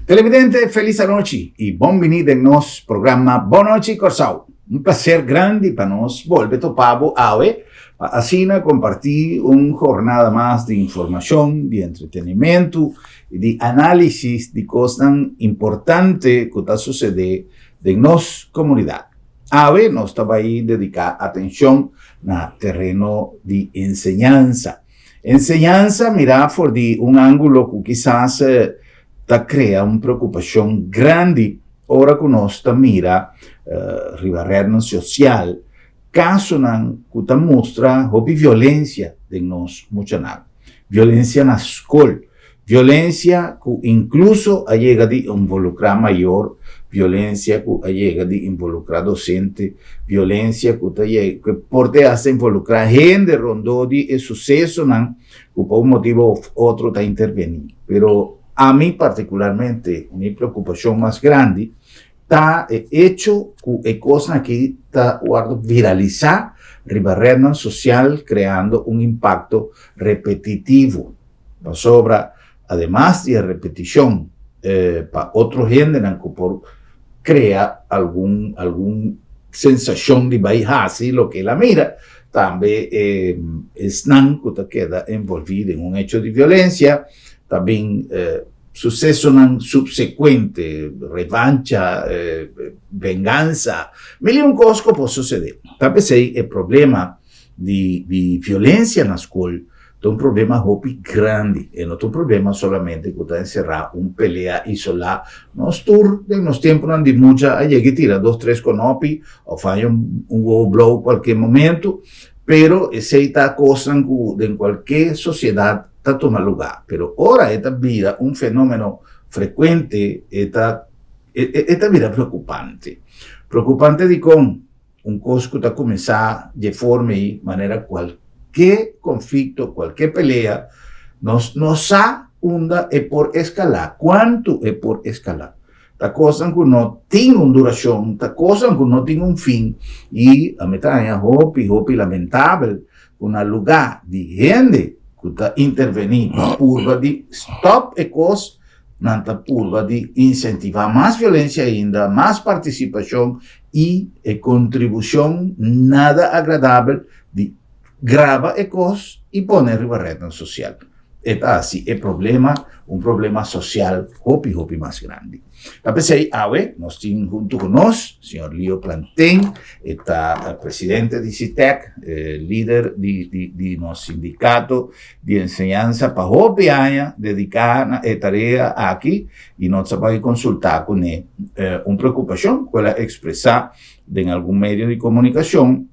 Televidente, felis anochi i bon bini den nos programa Bon Nochi Kòrsou. Un plaser grandi pa nos bolbe topa bo awe pa asina kompartí un jornada mas di informashon, di entretenimentu i di análisis di kosnan importante ku ta susedé den nos komunidat. Awe nos ta bai dediká atenshon na tereno di enseñansa. Enseñansa mirá for di un ángulo ku kisas ta krea un preokupashon grandi ora ku nos ta mira riba retnan sosial kasonan ku ta mustra hopi violensia den nos muchanan, violensia na skol. Violencia cu incluso a yega di involucra mayor, violencia cu a yega di involucra docente, violencia cu ta yega, cu por te hasta involucra hende rondó di e sucesonan cu pa un motibo of otro ta interveni. Pero ami particularmente, mi preocupacion mas grandi ta e hecho cu e cosnan aki ta wordo viralisa riba rednan social creando un impacto repetitivo. Pasobra, ademas di e repetishon pa otro hendenan ku por krea algun algun sensashon di bai hasi loke el a mira, tambe esnan ku ta keda envolví den un hecho di violensia ta bin susesonan supsekuente, revancha, vengansa, mil i un kos ku por susedé. Ta p'esei e problema di di violencia na school ta un problema hopi grandi e no ta un problema solamente cu ta encerra un pelea isola. Nos tur den nos temponan di mucha a yega y tira dos tres conopi of haya un wowo blou cualkier momento, pero esey ta cosnan cu den cualkier sociedad ta tuma lugar, pero ora e ta bira un fenomeno frecuente e ta e ta bira preocupante. Preocupante dicon? Un kos ku ta kuminsá dje forma ei, manera kualke konflikto, kualke pelea, nos no sa unda e por eskalá, kuantu e por eskalá. Ta kosnan ku no tin un durashon, ta kosnan ku no tin un fin i ami ta haña hopi, hopi lamentabel ku na lugá di hende ku ta intervení pa purba di stòp e kos, Nan ta purba di insentivá mas violensia ainda, mas partisipashon i e kontribushon nada agradabel di graba e kos i pone riba retnan sosial. E ta hasi e problema un problema sosial hopi hopi mas grandi. Ta p'esei awe nos tin huntu ku nos señor Leo Plantin, e ta presidente di SITEK, lider di nos sindikato di enseñansa pa hopi aña dediká na e tarea aki i nos a bai konsultá kuné. Un preokupashon ku el a ekspresá den algun medio di komunikashon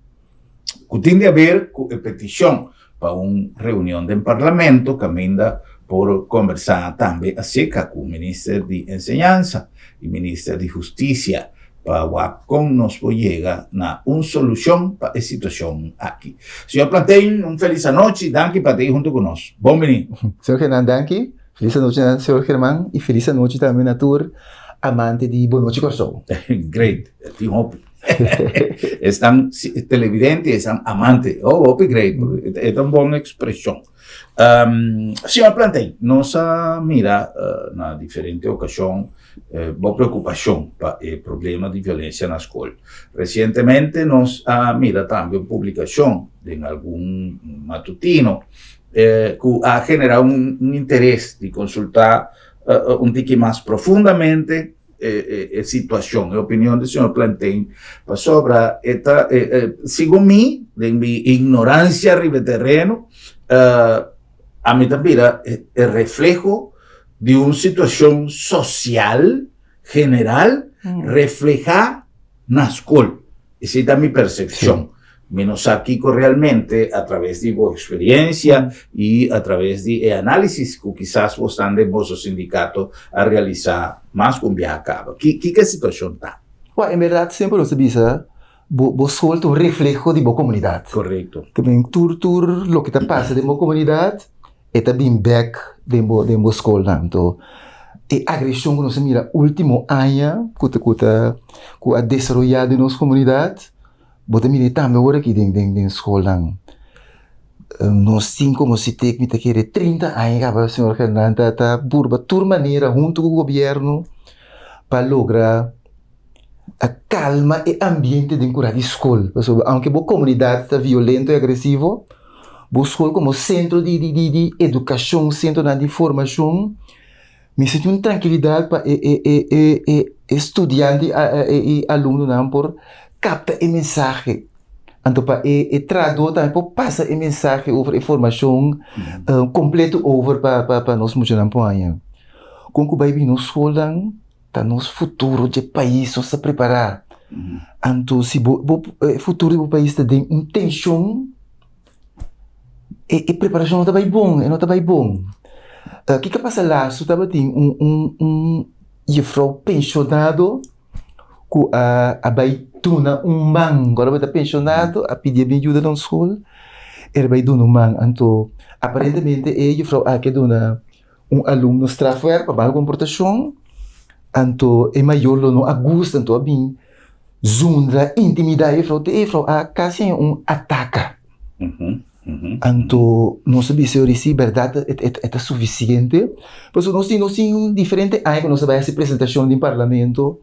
ku tin di haber ku e petishon pa un reunion den parlamento kaminda por kombersá tambe aserka ku minister di enseñansa i minister di hustisia pa wak kon nos por yega na un solushon pa e situashon aki. Señor Plantein, un felis anochi, danki pa ta ei huntu ku nos. Bon bini. Señor Gernan, danki. Felis anochi na señor German i felis anochi tambe na tur amante di Bon Nochi Kòrsou. Great, tin hopi. Esnan televidente, esnan amante. Oh, hopi great. E ta un bon ekspreshon. Señor Plantein, nos a mira na diferente okashon bo preokupashon pa e problema di violensia na skol. Resientemente nos a mira tambe un publikashon den algun matutino ku a generá un interes di konsultá un tiki mas profundamente e situashon, e opinion di señor Plantein, pasobra e ta, segun mi, den mi ignoransia riba e tereno, ami ta mira e refleho di un situashon sosial general reflehá na skol. Esei ta mi persepshon. Mi no sa kiko realmente a traves di bo eksperiencia i a traves di e análisis ku kisas bosnan den boso sindikato a realisá mas ku un biaha kaba. Ki kiko e situashon ta? Wak, en bèrdat semper nos ta bisa bo bo skol ta un refleho di bo komunidat. Korekto. Te men tur tur loke ta pasa den bo komunidat e ta bin bek den bo den bo skolnan. Anto e agreshon ku nos a mira último aña ku ta ku ta ku a desaroyá den nos komunidat, Bo ta mira e tambe ora aki den den den skolnan. Nos tin komo Sitek mi ta kere 30 aña kaba señor Hernan ta ta purba tur manera huntu ku gobièrnu pa logra a kalma e ambiente den kura di skol. Pasobra aunke bo komunidat ta violento i agresivo, bo skol komo sentro di di di di edukashon, sentronan di formashon, mester tin un trankilidat pa e e e e e e studiante i alumnonan por kapta e mensahe. Anto pa e e trahadó tambe por pasa e mensahe over e formashon kompleto over pa pa pa nos muchanan por haña. Kon ku bai bini nos skolnan ta nos futuro dje pais nos ta prepará. Anto si bo bo e futuro di bo pais ta den un tenshon e e preparashon no ta bai bon, e no ta bai bon. Kiko a pasa lastu tabatin un un un yefrou penshonado ku a a bai duna un man, ora bo ta penshonado a pidi e bin yuda na un skol, el a bai duna un man, anto aparentemente e yefrou aki a duna un alumno strafwerk pa mal komportashon, anto e mayor lo no a gusta, anto a bin zundra, intimidá e yefrou, te e yefrou a kasi haña un ataka. Anto nos a bisa yori si bèrdat e ta sufisiente, pasobra nos tin nos tin diferente aña ku nos a bai hasi presentashon den parlamento,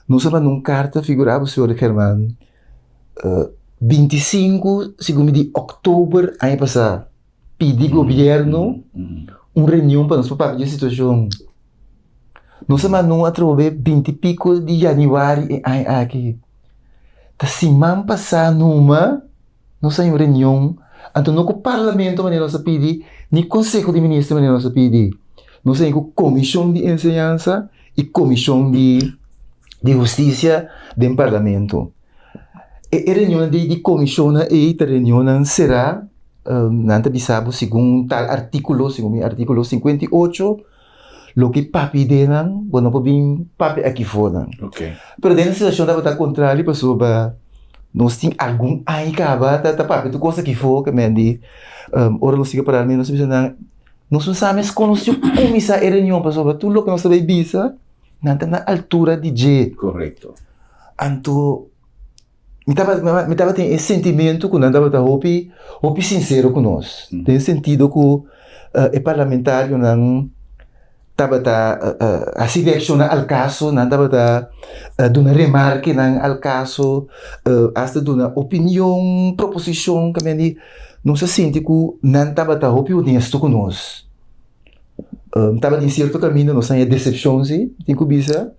nos a manda un karta figurá bo señor German 25 segun mi di òktober aña pasá pidi gobièrnu un reunion pa nos por papia di e situashon. Nos a manda un atrobe binti piko di yanüari e aña aki. Ta siman pasá numa. Nos a haña un reunion, anto no ku parlamento manera nos a pidi, ni konseho di minister manera nos a pidi. Nos a haña ku komishon di enseñansa i komishon di di hustisia den parlamento. E e reunionnan di di komishonnan ei ta reunionnan será, nan ta bisa bo segun tal artíkulo, segun mi artíkulo 58, Loke papia den nan, bo no por bin papia aki for nan. Pero den e situacion tabata contrario pasobra nos tin algun aña caba ta papia tur cos aki for ke men di ora nos sigue para nos a bisa nan nos no sa mes con nos tin cuminsa e reunion pasobra tur loke nos ta bay bisa nan ta na altura di dje. Anto Mi tabata, mi tabatin e sentimentu ku nan tabata hopi, hopi sinsero ku nos. Den sentido ku e parlamentarionan tabata hasi reakshonnan al kaso, nan tabata duna remarkenan al kaso, asta duna opinion, proposishon, kaminda di nos a sinti ku nan tabata hopi honesto ku nos. Tabatin sierto kaminda nos a haña desepshon si, tin ku bisa.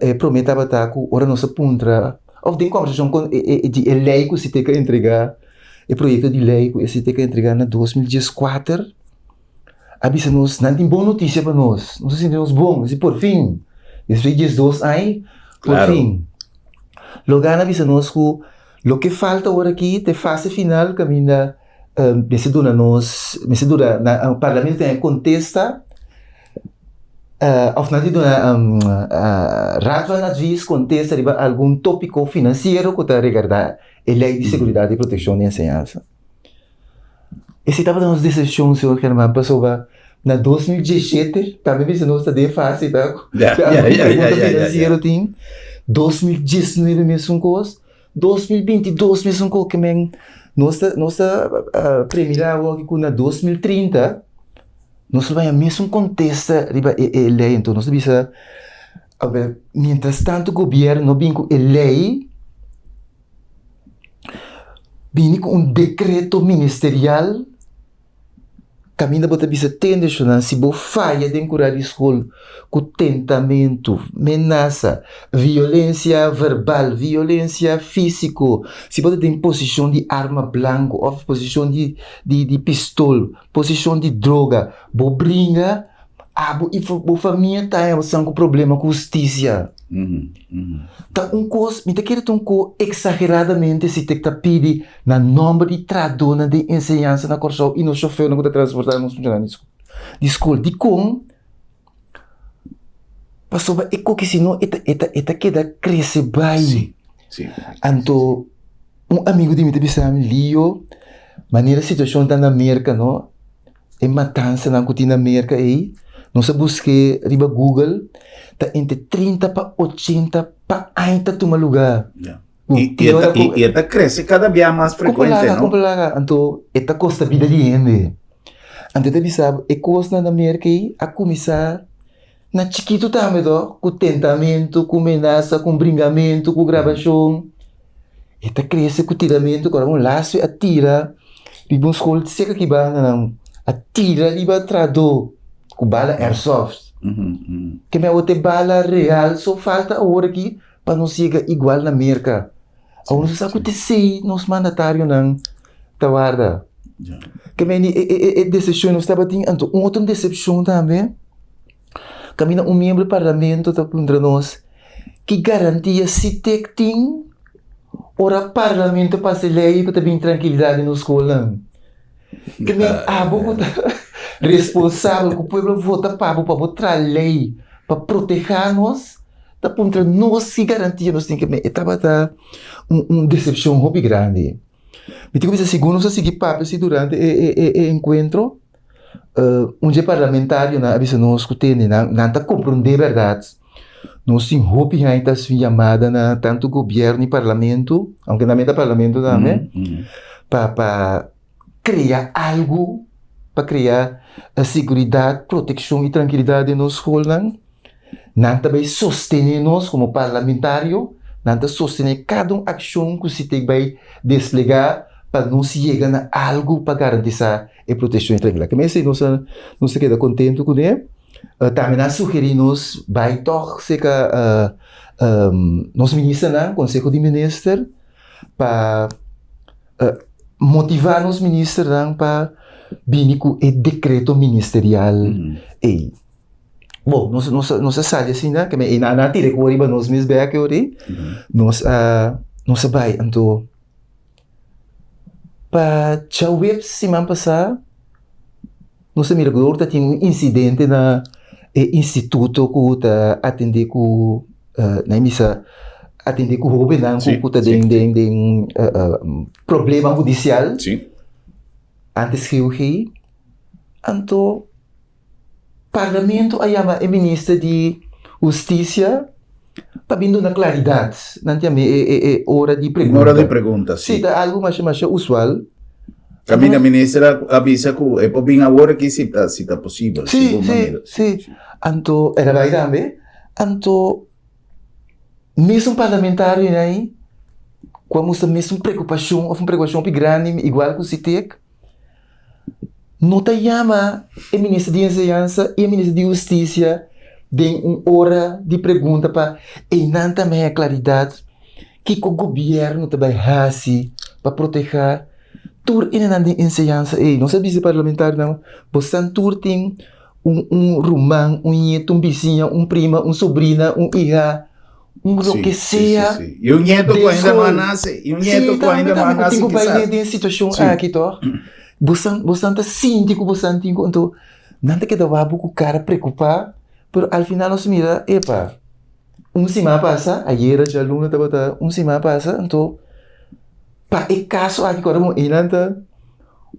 E promé tabata ku ora nos a puntra òf den kòmbersashon kon di e lei ku si teka entregá, e proyekto di lei ku si teka entregá na 2014, a bisa nos nan tin bon notisia pa nos, nos a sinti nos bon, nos di porfin, despues di 12 aña, porfin. Logan a bisa nos ku loke falta ora aki ta e fase final kaminda mester duna nos, mester duna na parlamento ten e kontesta. Of nan tin duna Raad van Advies kontesta riba algun tópiko finansiero ku ta regardá e Lei di Seguridat i Protekshon di Enseñansa. Esei tabata nos desepshon, señor Germán, pasobra na 2017, tambe bisa nos ta den fase ta ku algun pregunta finansiero tin, 2019 mesun kos, 2022 mesun kos, ke men nos ta nos ta premira awor ku na 2030 Nos lo haña mesun kontesta riba e e lei. Enton nos ta bisa, awel, mientras tanto gobièrnu no bin ku e lei, bini ku un dekreto ministerial kaminda bo ta bisa tende shonnan si bo faya den kura di skol ku tentamentu, menasa, violensia verbal, violensia físiko, si bo ta den posishon di arma blanku òf posishon di di pistol. Posishon di droga, bo bringa, abo i bo famia ta haña bosan ku problema ku hustisia. Ta un kos, mi ta kere ta un kos eksageradamente si te ta pidi na nòmber di trahadónan den enseñansa na Kòrsou i nos shofèrnan ku ta transportá nos muchanan di skol. Dikon? Pasobra e koki si no e ta e ta e ta keda krese bai. Anto un amigu di mi ta bisa mi, Lio, manera situashon ta na Merka no, e matansanan ku tin na Merka ei, nos a busk'é riba Google, ta entre 30 pa 80 pa aña ta tuma lugá. I, i, e ta, i, i e ta krese kada bia mas frekuente, no? Kon laga, anto e ta kosta bida di hende. Anto e ta bisa bo, e kosnan na Merka ei a kuminsá na chikitu tambe to, ku tentamentu, ku menasa, ku bringamentu, ku grabashon. E ta krese ku tiramentu, ku ora un lasu a tira riba un skol serka ki banda nan, a tira riba trahadó ku bala airsoft. Ke mi awor ta e bala real, so falta awor aki pa nos yega igual na Merka. Awor nos sa ku ta esei nos mandatarionan ta warda. Ke meni e e e desepshon nos tabatin, anto un otro desepshon tambe, kaminda un miembro di parlamento ta puntra nos ki garantia Sitek tin ora parlamento pasa e lei ku ta bin trankilidat den nos skolnan. Ke men abo ku ta responsabel ku pueblo vota pa bo pa bo traha lei pa proteha nos ta puntra nos ki garantia nos tin ke men e tabata un un desepshon hopi grandi. Mi tin ku bisa segun nos a sigui papia si durante e e e enkuentro un dje parlamentarionan a bisa nos ku tende nan nan ta komprondé bèrdat nos tin hopi hende ta hasi yamada na tantu gobièrnu i parlamento aunke nan meta parlamento tambe pa pa krea algu pa krea seguridat protekshon i trankilidat den nos skolnan. Nan ta bai sostené nos komo parlamentario, nan ta sostené kada un akshon ku Sitek bai desplegá pa nos yega na algu pa garantisá e protekshon i trankilidat. Keme esei nos a nos a keda kontentu kuné. Tambe nan a sugerí nos bai tòg serka nos ministernan, konseho di minister, pa motivá nos ministernan pa bini ku e dekreto ministerial ei. Bon, nos, nos, nos a sali asina, ke men, nan a tira ku riba nos mes bek ori. Nos a, nos a bai, anto pa djaweps siman pasá, nos a mira ku ta tin un insidente na e instituto ku ta atendé ku, nan a bisa atendé ku hóbennan ku ta den, den, den problema hudisial. Antes GOG. Anto Parlamento a yama e minister di Hustisia pa bin duna klaridat. Nan ta yama e e e ora di pregunta. Ora di pregunta, si. Si, ta algu masha masha usual. Kaminda minister a bisa ku e por bin awor aki si ta si ta posibel. Si, si, si. Anto, el a bai tambe. Anto, mesun parlamentarionan ei ku a mustra mesun preokupashon òf un preokupashon hopi grandi igual ku Sitek, No ta yama e minister di enseñansa i e minister di hustisia den un ora di pregunta pa einan ta mea klaridat kiko gobièrnu ta bai hasi pa protehá tur enenan den enseñansa ei. Nos a bisa parlamentarionan, bosan tur tin un un ruman, un ñetu, un bisiña, un prima, un sobrina, un iha. Un lo que sea. Sí, sí, sí. Y un nieto ku ainda no a nace. Y un nieto ku ainda no a nace kisas. Sí, tambe den situacion aki toch. Bosan, bosan ta sinti ku bosan tin ku, anto nan ta keda wak bo ku kara preocupa, pero al final nos mira, epa, un siman pasa, ayera djaluna tabata un siman pasa, anto pa e kaso aki ku ora bo einan ta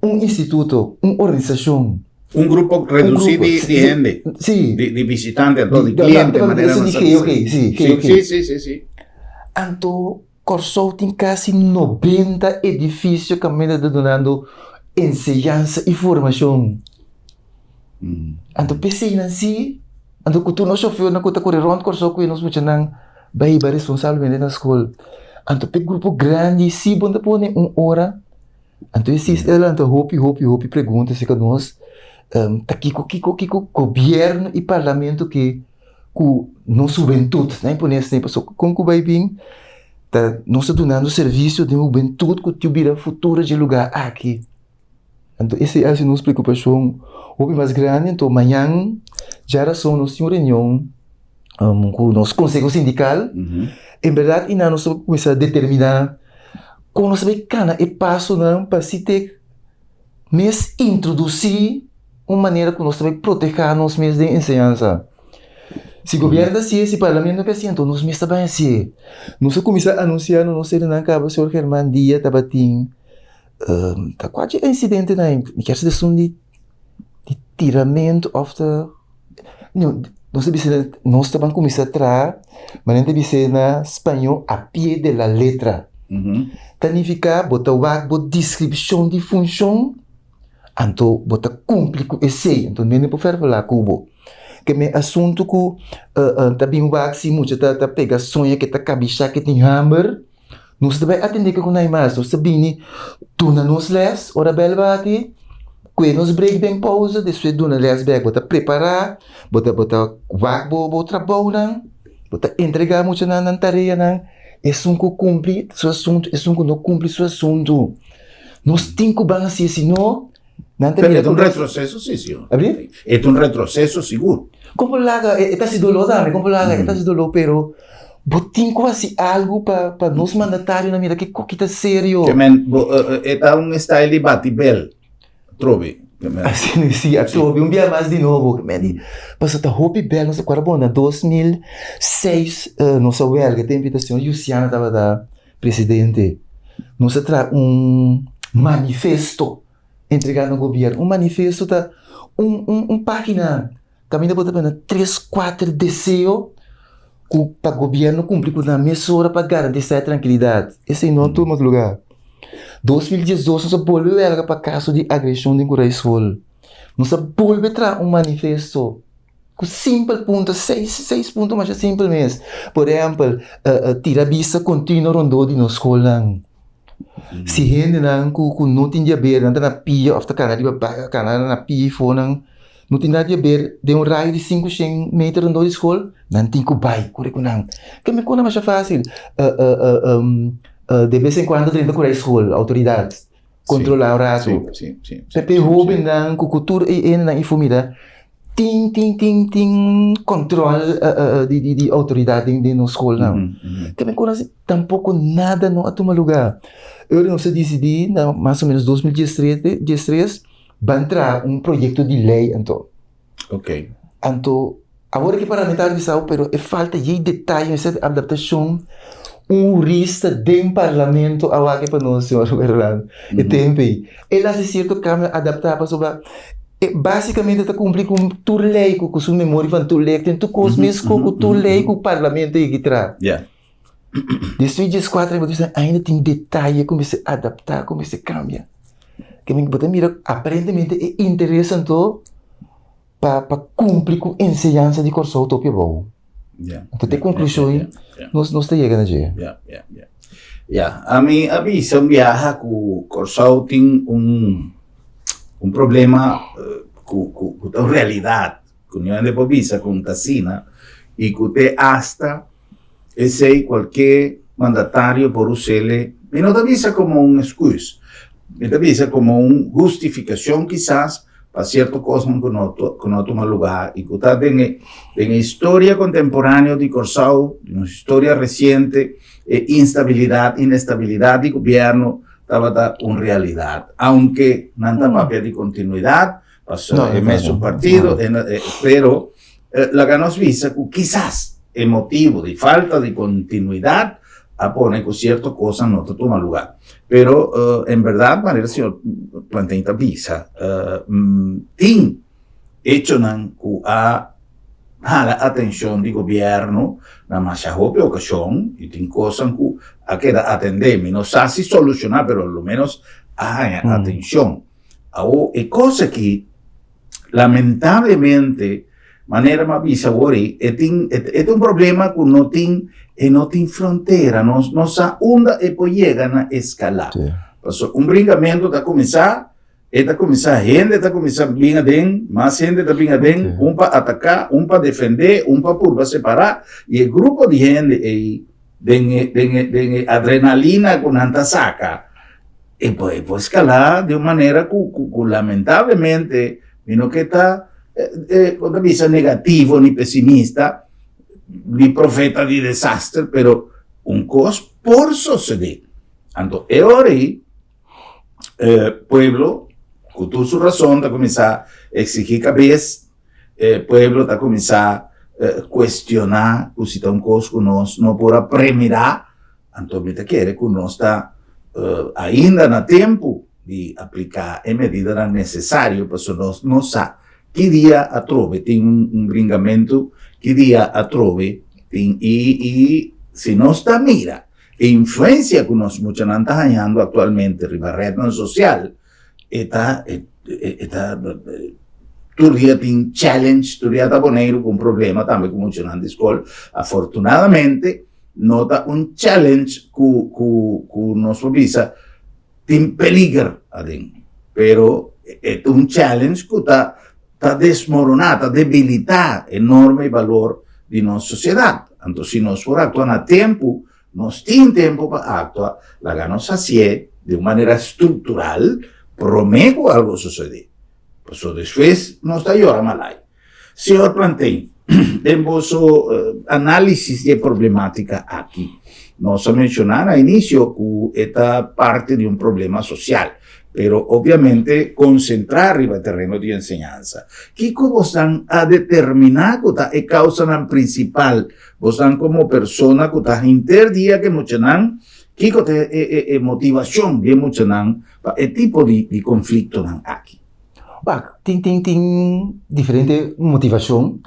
un instituto, un organisashon. Un grupo redusí di, di hende. Sí. Di, di visitante, anto di cliente, manera nos ta bisa. Sí, sí, sí, sí, sí, sí. Anto Kòrsou tin kasi 90 edifisio kaminda ta dunando enseñansa i formashon. Anto p'esei nan si, anto ku tur nos shofèrnan ku ta kore rònt Kòrsou ku e nos muchanan bai hiba responsablemente na skol. Anto p'e grupo grandi si bo ta pone un ora. Anto e sis el lanta hopi hopi hopi pregunta acerca nos ta kiko kiko kiko gobierno y parlamento ke ku nos hubentud nan pone asina pasobra kon ku bai bin ta nos ta dunando servicio den hubentud ku tin bira futuro dje lugar aki anto esei a hasi nos preocupacion hopi mas grandi anto mañan djarason nos tin un reunion ku nos konseho sindikal, en bèrdat i nan nos ta kuminsá determiná kon nos ta bai kana e pasonan pa si te mes introdusí un manera ku nos ta bai protehá nos mes den enseñansa. Si gobièrnu ta hasié, si parlamento ta hasié, anto nos mes ta bai hasié. Nos a kuminsá anunsiá na nos sedenan kaba señor Germán Dia tabatin ta kua dje insidentenan, mi kier sa esun di tiramentu òf ta. Nos ta bisa nos ta ban kuminsá traha, manera ta bisa na spañó a pie de la letra. Ta nifiká bo ta wak bo deskripshon di funshon, anto bo ta kumpli ku esei, anto nende por fèrfelá ku bo. Ke men asuntu ku ta bin wak si mucha ta pega soña ke ta kabishá ke tin hamber, Nos ta bai atendé ke ku nan mas. Nos ta bini duna nos lès ora bèl bati, kue nos break den pousa, despues duna lès bèk. Bo ta prepará, bo ta bo ta wak bo bo trabounan, bo ta entregá muchanan nan tareanan. Esun ku kumpli su asuntu, esun ku no kumpli su asuntu. Nos tin ku ban hasié, si no Nan ta Pero mira e ta un ku nos. retroceso sí, sí. Abri? E ta un retroceso sigur. Kon por laga, e ta hasi doló tambe, kon por laga, e ta hasi doló, pero bo tin ku hasi algu pa pa nos mandatarionan mira ke koki ta serio. Ke men, bo, e ta un style di bati bel, atrobe. Ke men. Asina si, atrobe, un bia mas di nobo. Ke men di, pasobra ta hopi bel, nos ta kuerda bon, na 2006 nos a wèlga, tempu ta señor Jusiana tabata presidente. Nos a traha un manifesto. Entregá na gobierno. Un manifesto ta un un un página kaminda bo ta pone tres kuater deseo ku pa gobierno kumpli ku nan mesora pa garantisá e trankilidat. Esei no a tuma lugá. 2012 nos a bolbe wèlga pa kaso di agreshon den Kuraisol. Nos a bolbe traha un manifesto ku simpel punto, seis seis punto masha simpel mes. Por ehèmpel, tira bista kontinuo rondó di nos skolnan. Si hendenan ku ku no tin diaber nan ta na pia òf ta kana riba bai kana na pia afó nan no tin nada diaber den un rayo di sinku shen meter rondó di skol nan tin ku bai kore ku nan. Ke mi kona masha fásil de bes en kuando drenta kura e skol outoridat kontrolá un ratu. P'e hóbennan ku ku tur e hendenan i fumida Tin tin tin tin control di di di autoridad den den nos skolnan. Te men konosi tampoco nada no a tuma lugar. E ora nos a disidí na mas o menos 2013 diestres ban traha un proyecto di ley anto. Ok. Anto awor aki parlamentario bisa pero e falta yei detaye mester adaptacion un hurista den parlamento a wak pa nos señor Berlando e tempo ei. El a hasi cierto cambio adapta pasobra E básicamente ta cumpli cu tur ley cu su memoria van tur ley tin tur cos mesco cu tur ley cu parlamento yegi traha. Yeah. Despues di 14 aña bo ta bisa ainda tin detaye cu mester adapta cu mester cambia. Ke men bo ta mira aparentemente e interes anto pa pa cumpli cu enseñansa di Kòrsou ta hopi abou. Yeah. Anto te conclusion Yeah, yeah, nos nos ta yega na dje. Yeah, yeah, yeah. Yeah, ami a bisa un biaha ku Kòrsou tin un un problema ku ku ku ta un realidat ku niun hende por bisa ku un ta asina i ku te asta esei kualke mandatario por us'ele, mi no ta bisa komo un esküs, mi ta bisa komo un hustifikashon kisas pa sierto kosnan ku no ku no a tuma lugá i ku ta den e den e historia kontemporáneo di Kòrsou, di nos historia resiente, e instabilidat, inestabilidat di gobièrnu tabata un realidat. Aunke nan ta papia di kontinuidat, pasobra e mesun partido, pero laga nos bisa ku kisas e motibu di falta di kontinuidat a pone ku sierto kosnan no ta tuma lugá. Pero en bèrdat manera señor Plantin ta bisa, tin echonan ku a hala atenshon di gobièrnu na masha hopi okashon i tin kosnan ku a keda atendé. Mi no sa si solushoná pero lo ménos a haña atenshon. Awor e kos aki lamentablemente manera mi a bisa awor ei e tin e ta un problema ku no tin e no tin frontera nos no sa unda e por yega na eskalá. Pasobra un brinkamentu ta kuminsá e ta kuminsá hende ta kuminsá bin aden mas hende ta bin aden un pa ataká un pa defendé un pa purba separá i e grupo di hende ei den e den e den e adrenalina ku nan ta saka E por e por escalá di un manera ku ku ku lamentablemente mi no ke ta bo ta bisa negativo ni pesimista ni profeta di desaster pero un kos por sosodé. Anto e ora ei pueblo ku tur su rason ta kuminsá eksigí kabes, e pueblo ta kuminsá kuestioná ku si ta un kos ku nos no por a premirá. Anto mi ta kere ku nos ta ainda na tempu di apliká e medidanan nesesario pasobra nos no sa ki dia atrobe tin un bringamentu. Ki dia atrobe tin i i si nos ta mira e influencia ku nos muchanan ta hañando aktualmente riba rednan sosial e ta e ta tur dia tin challenge, tur dia ta Boneiru ku un problema tambe ku muchanan di skol. Afortunadamente no ta un challenge ku ku ku nos por bisa tin peliger aden, pero e ta un challenge ku ta ta desmoroná, ta debilitá e norma i balor di nos sosiedat. Anto si nos por aktua na tempu, nos tin tempu pa aktua, laga nos hasié di un manera struktural promé ku algu sosodé. Pasobra despues nos ta yora malai. Señor Plantain, den boso análisis di e problemátika aki, nos a menshoná na inisio ku e ta parti di un problema sosial, pero obviamente konsentrá riba e tereno di enseñansa. Kiko bosnan a determiná ku ta e kausanan prinsipal? Bosnan komo persona ku ta hinter dia ku e muchanan, kiko ta e motivashon di e muchanan pa e tipo di konfliktonan aki? Wak, tin tin tin diferente motivashon.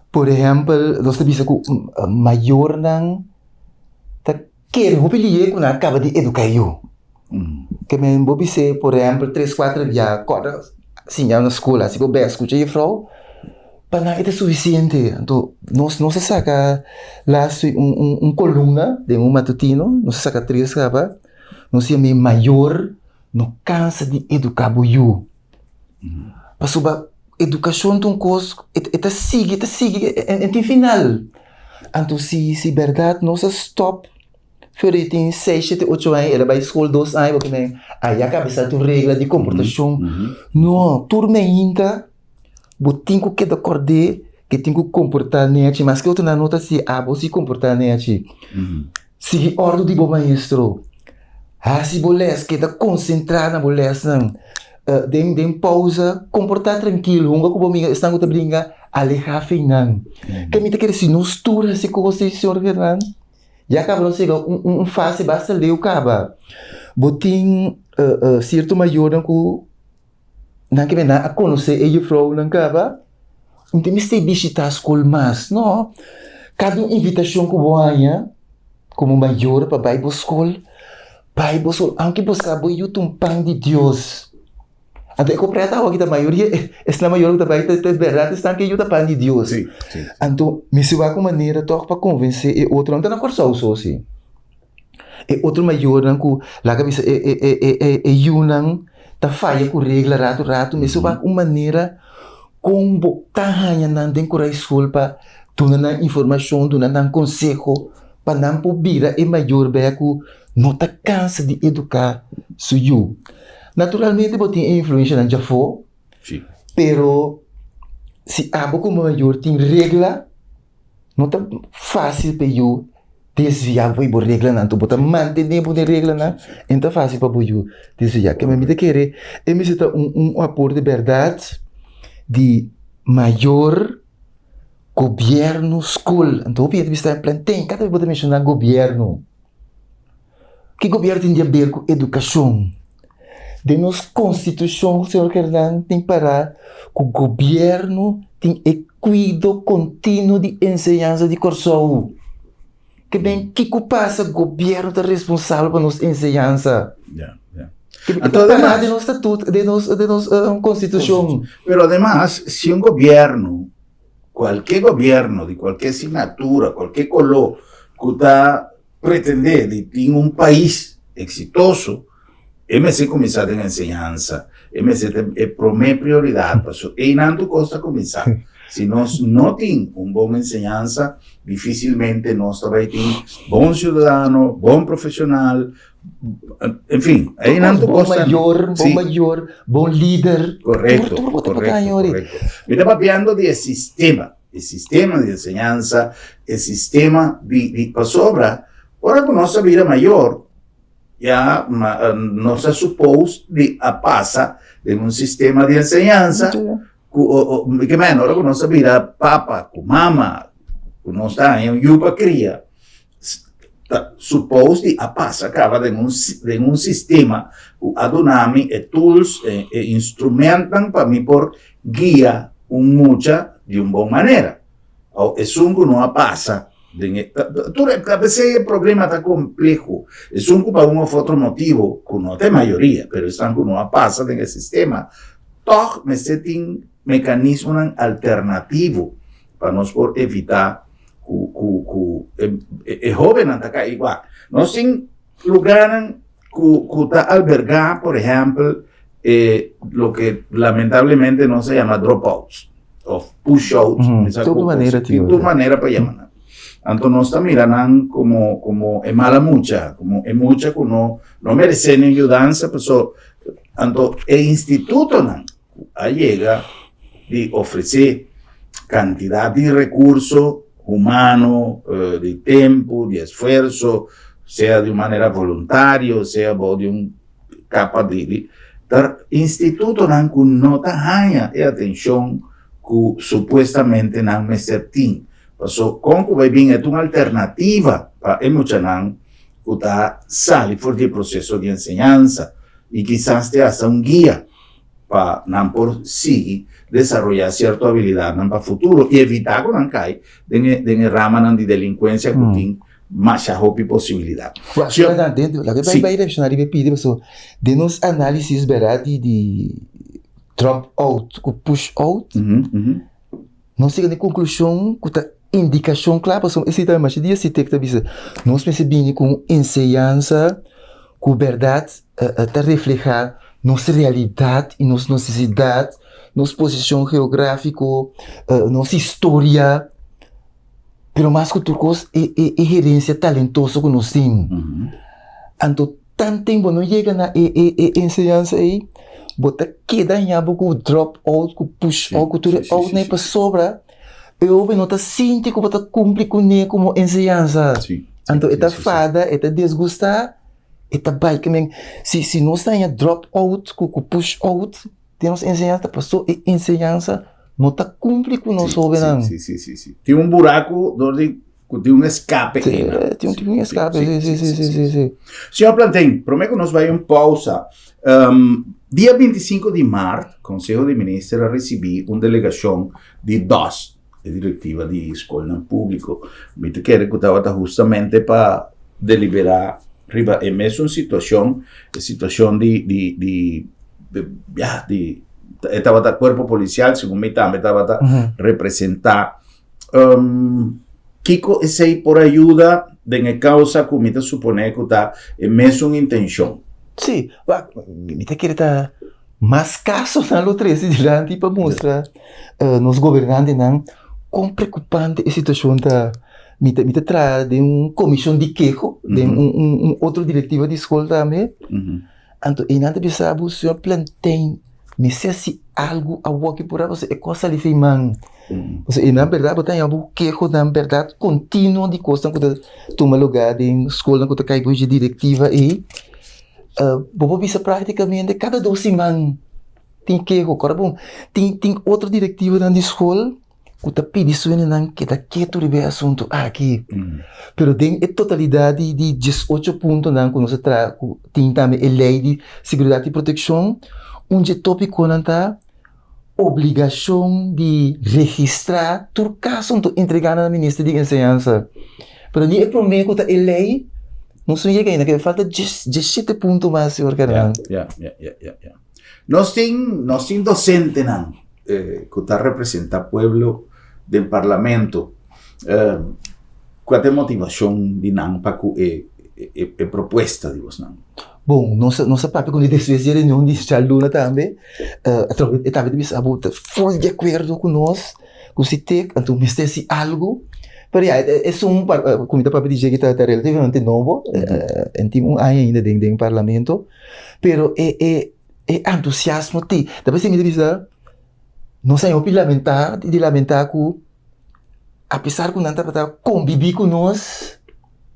Por ehèmpel, nos ta bisa ku mayornan ta kere hopi lihe ku nan a kaba di eduká yu. Ke men bo bis'é por ehèmpel tres kuater bia kòrda siña na skol hasi bo bes skucha jefrou, pa nan e ta sufisiente. Anto nos nos a saka last week un un un kolumna den un matutino, nos a saka tres kaba, nos yam'é mayor. No kansa di eduká bo yu. Pasobra edukashon ta un kos, e ta sigui, e ta sigui, e tin final. Anto si si bèrdat nos a stòp for di tin seis, shete, ocho aña, el a bai skol dos aña, bo kimen aya kabesa tur regla di komportashon. No, tur meinta bo tin ku keda kòrd'é ke tin ku komportá nechi, maske otronan no ta hasi, abo si komportá nechi. Sigui òrdu di bo maestro. Hasi bo lès, keda konsentrá na bo lèsnan. Den den pousa, komportá trankil, hunga ku bo amiga, esnan ku ta bringa, alehá fin nan. Ke mi ta kere si nos tur hasi kos di señor Gernan, ya kaba nos yega un un fase basta leu kaba. Bo tin sierto mayornan ku Nan ke nan a konosé e jufrounan kaba, un ta mester bishitá skol mas. No, kada un invitashon ku bo haña komo mayor pa bai bo skol, bai bo skol, aunke bo sa bo yu ta un pan di Dios. Anto e ku preta awo kita mayoria esnan mayor ku ta bai ta bèrdat esnan ke yu ta pan di Dios. Anto mester wak un manera tòg pa konvensé e otronan, ta na Kòrsou so si. E otro mayornan ku laga bisa e e e e e e yunan ta faya ku regla ratu ratu mester wak un manera kon bo ta haña nan den korai skol pa duna nan informashon, duna nan konseho pa nan por bira e mayor bek ku no ta kansa di eduká su yu. Naturalmente bo tin e influenshanan djafó, pero si abo komo mayor tin regla. No ta fásil pa e yu desviá for di bo reglanan, anto bo ta mantené bo den reglanan, e no ta fásil pa bo yu desviá. Keme mi ta kere e mester ta un un aporte bèrdat di mayor, gobièrnu, skol. Anto hopi hende ta bisa planten, kada bes bo ta menshoná gobièrnu. Ki gobièrnu tin di haber ku edukashon? Den nos konstitushon, señor Hernan, tin pará ku gobièrnu tin e kuido kontinuo di enseñansa di Kòrsou. Ke ben kiko pasa gobièrnu ta responsabel pa nos enseñansa. E ta pará den nos statut, den nos den nos konstitushon. Pero ademas, si un gobièrnu, kualke gobièrnu di kualke signatura, kualke koló ku ta pretendé di tin un pais eksitoso, e mester kuminsá den enseñansa, e mester ta e promé prioridat, pasobra einan tur kos ta kuminsá. Si nos no tin un bon enseñansa, difísilmente nos ta bai tin bon siudadano, bon profeshonal, en fin, einan tur kos ta. Bon mayor, bon mayor, bon lider. Korekto, korekto, korekto. Mi ta papiando di e sistema. E sistema di enseñansa, e sistema di, di pasobra, ora ku nos a bira mayor, ya nos a suppose di a pasa den un sistema di enseñansa ku ke men, ora ku nos a bira papa ku mama, ku nos ta haña un yu pa kria, ta suppose di a pasa kaba den un den un sistema ku a duna mi e tools, e e instrumentnan pa mi por guia un mucha di un bon manera. Òf esun ku no a pasa den e tur e p'esei e problema ta kompleho. Esun ku pa un òf otro motibu, ku no ta e mayoria, pero esnan ku no a pasa den e sistema, tòg mester tin mekanismonan alternativo pa nos por evitá ku ku ku e e hóbennan ta kai igual. Nos tin lugánan ku ku ta albergá, por ehèmpel, e loke lamentablemente nos ta yama dropouts òf pushouts, mi sa Tur ku manera tin tin tur manera pa yama nan. Anto nos ta mira nan komo komo e mala mucha, komo e mucha ku no no meresé niun yudansa, paso anto e institutonan ku a yega di ofresé kantidat di rekurso humano, di tempu, di esfuerso, sea di un manera voluntario, sea bou di un kapa di ta institutonan ku no ta haña e atenshon ku supuestamente nan mester tin. Paso kon ku bai bin e ta un alternativa pa e muchanan ku ta sali for di e proseso di enseñansa i kisas te hasta un guia pa nan por sigui desaroyá sierto abilidatnan pa futuro i evitá ku nan kai den e den e ramanan di delinkuensia ku tin masha hopi posibilidat. Wak, Sio, laga den, laga sí. bai reacciona riba e pidi paso den nos análisis berdad di di drop out ku push out nos yega na e konklushon ku ta indikashon kla pasobra esei ta masha dia sitek ta bisa nos mester bini ku un enseñansa ku bèrdat ta reflehá nos realidat i nos nesesidat, nos posishon geográfiko, nos historia, pero mas ku tur kos e e e herensia talentoso ku nos tin. Anto tanten bo no yega na e e e enseñansa ei, bo ta keda haña bo ku drop out, ku push out, ku tur e outnan ei pasobra e hopi no ta sinti ku bo ta kumpli kuné komo enseñansa. Anto e ta fada, e ta desgustá, e ta bai. Ke men si si nos ta haña drop out ku ku push out den nos enseñansa ta paso e enseñansa no ta kumpli ku nos hóbennan. Sí, sí, sí, sí. Tin un buraku dor di ku tin un eskape Sí, einan. tin un eskape, sí, sí, sí, sí, sí, sí. Señor Plantin, promé ku nos bai un pousa, dia 25 di mart, Konseho di Minister a risibí un delegashon di dos, e direktiva di skolnan públiko. Mi ta kere ku tabata hustamente pa deliberá riba e mesun situashon, e situashon di di di ya di e tabata kuerpo polisial, segun mi tambe tabata representá. Kiko esei por a yuda den e kausa ku mi ta suponé ku ta e mesun intenshon? Sí, wak, mi ta kere ta mas kasonan lo trese dilanti pa mustra nos gobernantenan kon preokupante e situashon ta. Mi ta mi ta traha den un komishon di keho, den un un un otro direktiva di skol tambe. Anto einan ta bisa bo, señor Plantein, mester hasi algu awoki por a pasobra e kos sali fei man. Pasobra einan bèrdat bo ta haña bo kehonan bèrdat kontinuo di kosnan ku ta tuma lugá den skolnan ku ta kai bou dje direktiva ei. Bo por bisa práktikamente kada dos siman tin keho. Kòrda bon, tin tin otro direktivonan di skol ku ta pidi su hendenan keda ketu riba e asuntu aki. Pero den e totalidat di di diesocho puntonan ku nos a traha ku tin tambe e lei di seguridat i protekshon, un dje topikonan ta obligashon di registrá tur kaso anto entregá na minister di enseñansa. Pero ni e promé ku ta e lei nos no yega ainda, ke falta dieshete punto mas, señor Carnan. Ya, ya, ya, ya, ya. Nos tin, nos tin dosentenan ku ta representá pueblo den parlamento. Kua ta e motivashon di nan pa ku e e propuesta di bosnan? Bon, nos nos a papia ku mi despues di e reunion di djaluna tambe, atrobe e tambe ta bisa bo ta ful di akuerdo ku nos, ku si tek, anto mester hasi algu, pero ya esun ku mi ta papia di dje aki ta relativamente nobo, en tin un aña ainda den den parlamento, pero e e e entusiasmo tin, ta p'esei mi ta bisa nos a hopi lamentá di lamentá ku apesar ku nan tabata kombibí ku nos,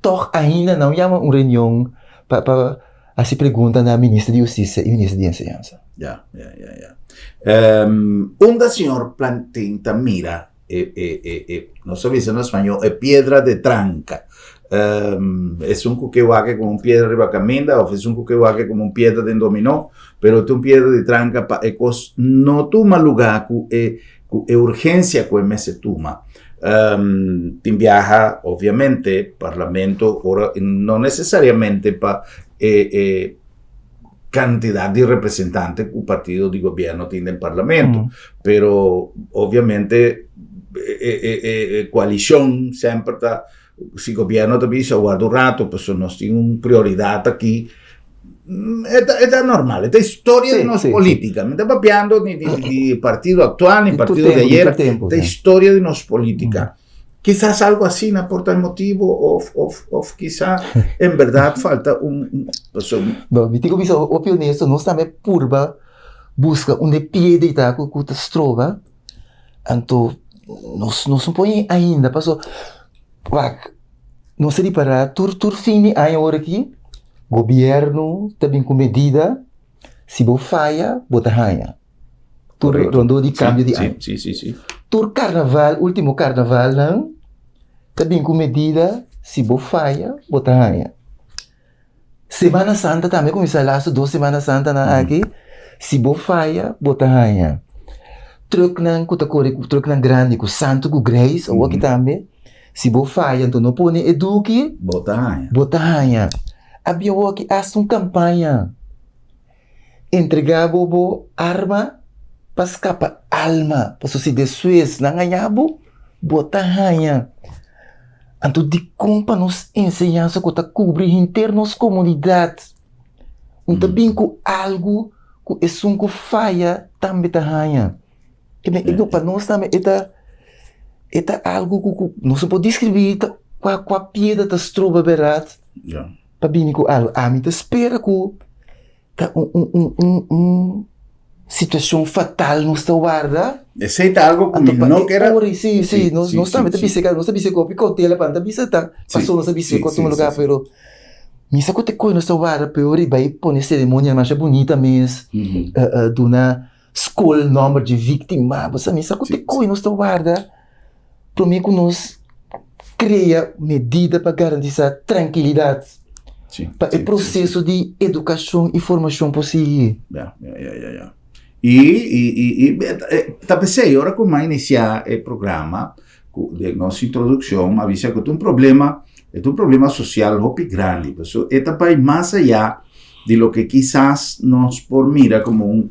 Tòg ainda nan yama un reunion pa pa hasi pregunta na Minister di Hustisia i Minister di Enseñansa. Ya, ya, ya, ya. Unda señor Plantin ta mira e, e, e, e, nos ta bisa na spañó, e piedra de tranca? Esun ku ke wak komo un piedra riba kaminda òf esun ku ke wak komo un piedra den dominó, pero ta un piedra di tranca pa e kos no tuma lugá ku e, ku e urgensia ku e mester tuma. Tin biaha, obviamente, parlamento ora no necesariamente pa e e cantidad di representante cu partido di gobierno tin den parlamento, pero obviamente e e e e coalicion semper ta Si gobierno ta bisa warda un rato pasobra nos tin un prioridad aki, e ta e ta normal, e ta historia di nos politica. Mi ta papiando ni di di partido actual ni partido di ayer, ta historia di nos politica. Kisas algo asina por ta e motibo of of of kisa en berdad falta un pasobra. No, mi tin ku bisa hopi honesto, nos tambe purba buska un e piedra ta ku ta stroba. Anto nos nos no por ainda paso wak nos a ripará tur tur fin di aña ora aki gobierno ta bin ku medida si bo faya bo ta haña tur rondó di kambio di aña tur karnaval ultimo karnavalnan ta bin ku medida si bo faya bo ta haña. Semana Santa tambe kuminsá lastu dos Semana Santanan aki, si bo faya bo ta haña trùknan ku ta kore ku trùknan grandi ku santu ku greis awor aki tambe si bo faya anto no pone e duki Bo ta haña. bo ta haña. A bin awor aki hasta un kampaña entregá bo bo arma pa skapa alma pasobra si despues nan haña bo, bo ta haña. Anto dikon pa nos enseñansa ku ta kubri henter nos komunidat no ta bin ku algu ku esun ku faya tambe ta haña? Pa nos tambe e ta e ta algu ku ku nos no por deskribí ta kua kua piedra ta stroba bèrdat pa bini ku algu. Ami ta spera ku Ta un un un un un situacion fatal nos ta warda. Esey ta algo cu mi no kier a. Si, si, nos nos tambe ta bisa nos ta bisa cu hopi cautela pa no ta bisa ta pasobra nos ta bisa cu tuma lugar pero mi sa cu ta coy nos ta warda peor y bay pone ceremonia masha bunita mes duna scol nomber dje victima bo sa mi sa cu ta coy nos ta warda prome ku nos krea medida pa garantisá trankilidat pa e proseso di edukashon i formashon por sigui. Ya, ya, ya, ya, ya. I, i, i, i ta p'esei ora ku mi a inisiá e programa ku den nos introdukshon mi a bisa ku ta un problema, e ta un problema sosial hopi grandi, pasobra e ta bai mas ayá di loke kisas nos por mira komo un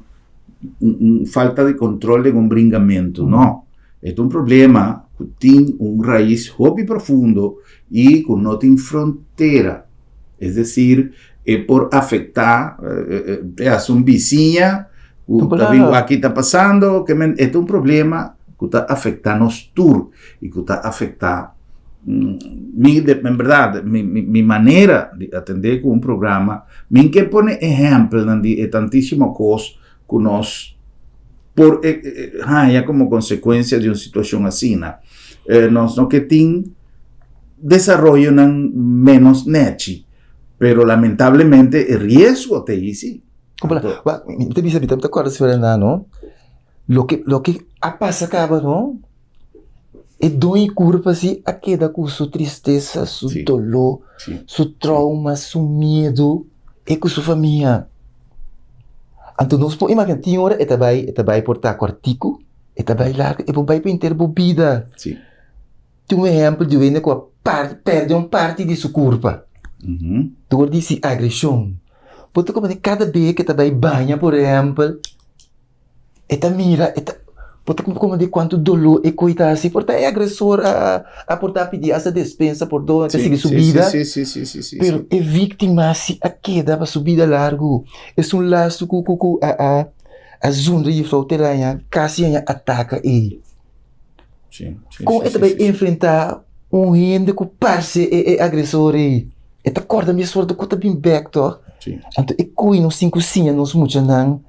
un falta di kontrol den un bringamentu, no. E ta un problema ku tin un rais hopi profundo i ku no tin frontera. Es desir, e por afektá te hasta un bisiña ku ta bin wak ki ta pasando. Ke men e ta un problema ku ta afektá nos tur i ku ta afektá mi en bèrdat mi mi manera di atendé ku un programa mi ke pone ehèmpelnan di e tantísimo kos ku nos por haña komo konsekuensia di un situashon asina. Nos no ke tin desaroyonan ménos nèchi, pero lamentablemente e riesgo ta ei si. Wak, mi ta bisa, mi ta kòrda si ora no, loke loke a pasa kaba no, e doño kurpa si a keda ku su tristesa, su doló, su trauma, su miedu, e ku su famia. Anto nos por imagina tin ora e ta bai e ta bai por ta kòrtiku, e ta bai largu, e por bai pa henter bo bida. Sí. Tin un ehèmpel di un hende ku a par pèrdè un parti di su kurpa dor di si agreshon. Bo ta komprende kada be ku e ta bai baña por ehèmpel. E ta mira, e ta, bo ta komprendé kuantu doló e koi ta hasi. Por ta e agresor a a por ta pidi hasta despensa, pordon, e ta sigui su bida. Pero e víktima si a keda pa su bida largu. Esun lastu ku ku ku a a a zundra juffrouw Teraña kasi haña ataka ei. Kon e ta bai enfrentá un hende ku parse e e agresor ei? E ta kòrda mes ora ku ta bin bèk tòg? Anto e koi nos tin ku siña nos muchanan.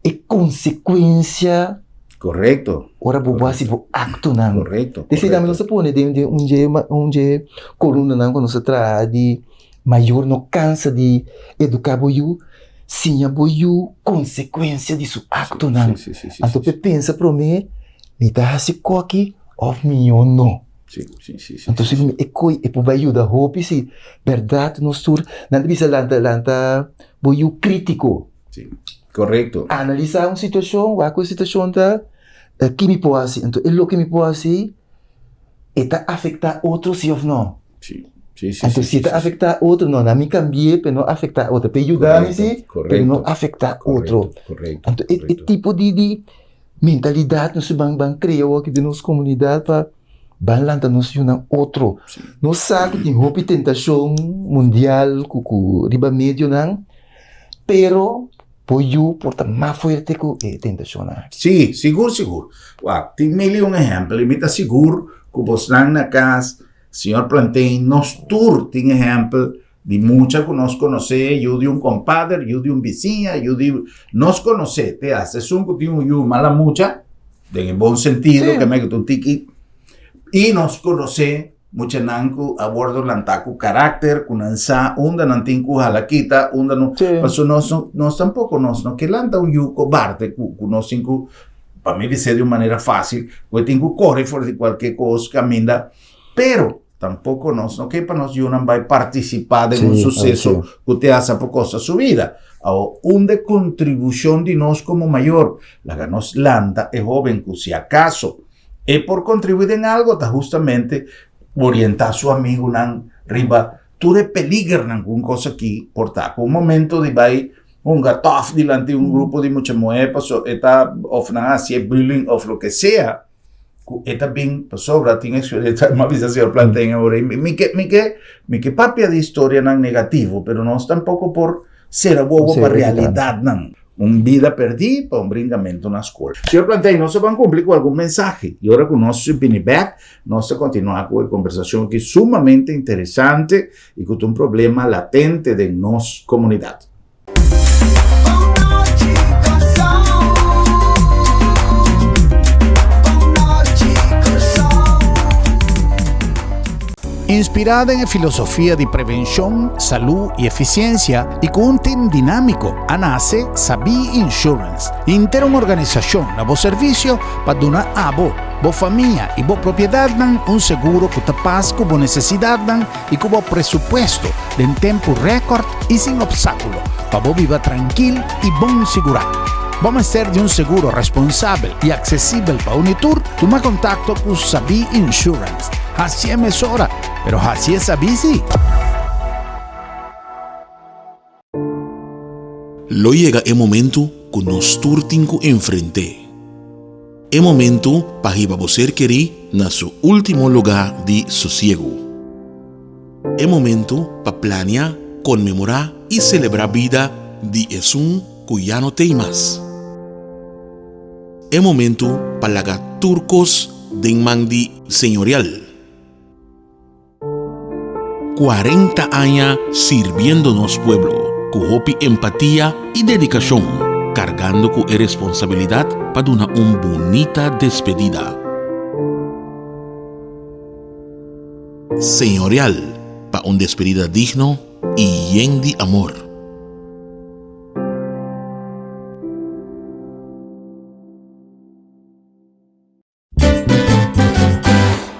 E konsekuensia. Korekto. Ora bo hasi bo aktonan. Korekto. Esei tambe nos ta pone den den un dje un dje kolumnanan ku nos ta traha di mayor no kansa di eduká bo yu, siña bo yu konsekuensia di su aktonan. Anto pa e pensa promé, mi ta hasi koki òf mihó no. Anto si e koi e por bai yuda hopi si bèrdat nos tur nan ta bisa lanta lanta bo yu krítiko. Sí, correcto. Analisá un situashon, wak ku e situashon ta, ki mi por hasi? Anto e loke mi por hasi, E ta afektá otro si òf no? Sí, sí, sí. Anto si e ta afektá otro, no, na mi kambi'é pa e no afektá otro. Pa e yuda mi sí, pero no afektá otro. Anto e e tipo di di mentalidat nos ban ban krea awor aki den nos komunidat pa ban lanta nos yunan otro. Nos sa ku tin hopi tentashon mundial ku ku riba medionan, pero Bo yu por ta mas fuerte ku e tentashonnan aki. Sí, sigur sigur. Wak, tin mil i un ehèmpel i mi ta sigur ku bosnan na kas, señor Plantain, nos tur tin ehèmpel di mucha ku nos konosé, yu di un kompader, yu di un bisiña, yu di, nos konosé te hasta esun ku tin un yu mala mucha, den e bon sentido, ke mei ku ta un tiki, i nos konosé Muchanan ku a wordo lantá ku karakter, ku nan sa unda nan tin ku hala kita, unda no. Sí. Paso nos no, nos tampoko nos no ke lanta un yu kobarde ku ku nos tin ku, pa mi bis'é di un manera fásil, ku e tin ku kore for di kualke kos kaminda. Pero tampoko nos no ke pa nos yunan bai partisipá den un Sí, suseso sí. ku te hasta por kosta su vida. Awor, unda e kontribushon di nos komo mayor? Laga nos lanta e hóben ku si akaso E por kontribuí den algo ta hustamente orientá su amigunan riba tur e peligernan ku un kos aki por ta. Ku un momento di bai hunga tòf dilanti un grupo di mucha muhé paso e ta òf nan hasi e bullying òf loke sea ku e ta bin pasobra tin eksperensia mi a bisa señor Planten awor ei mi ke mi ke mi ke papia di historianan negativo pero nos tampoko por sera wowo pa realidatnan. Un bida perdí pa un brinkamento na skol. Señor Plantey, nos a ban kumpli ku algun mensahe i ora ku nos bini bèk, nos ta kontinuá ku e kombersashon aki sumamente interesante i ku ta un problema latente den nos komunidat. Inspirá den e filosofia di prevenshon, salú i efisiensia i ku un tim dinámiko, a nase Sabí Insurance, henter un organisashon na bo servisio pa duna abo, bo famia i bo propiedatnan un seguro ku ta pas ku bo nesesidatnan i ku bo presupuesto den tempu rèkòrt i sin opstákulo pa bo biba trankil i bon sigurá. Bo mester di un seguro responsabel i aksesibel pa uni tur? Tuma kontakto ku Sabí Insurance. Hasié mesora, pero hasié sabí sí! Lo yega e momentu ku nos tur tin ku enfrent'é. E momentu pa hiba bo ser kerí na su último lugá di sosiegu. E momentu pa plania, konmemorá i selebrá bida di esun ku ya no t'ei mas. E momentu pa laga tur kos den man di Señorial. 40 aña sirbiendo nos pueblo ku hopi empatia i dedikashon, kargando ku e responsabilidat pa duna un bunita despedida. Señorial pa un despedida digno i yen di amor.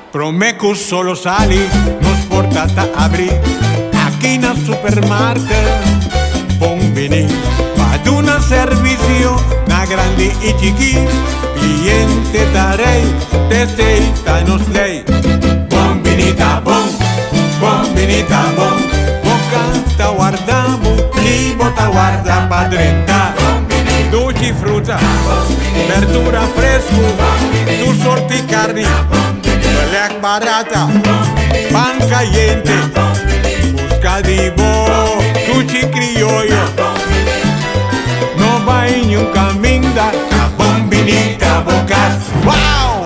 Prome cu solo sali, nos porta ta abri aki na Supermarket. Bon bini pa duna servicio na grandi y chiki. Cliente ta rey, t'esey ta nos ley. Bon bini ta bon, bon bini ta bon. Bo canta warda bo, ni bo ta warda pa drenta. Duchi fruta, berdura fresku, tur sorti karni, belèk barata, pan kayente. Buska di bo duchi krioyo, no bai niun kaminda, ta bon bini ta bo kas. Wow!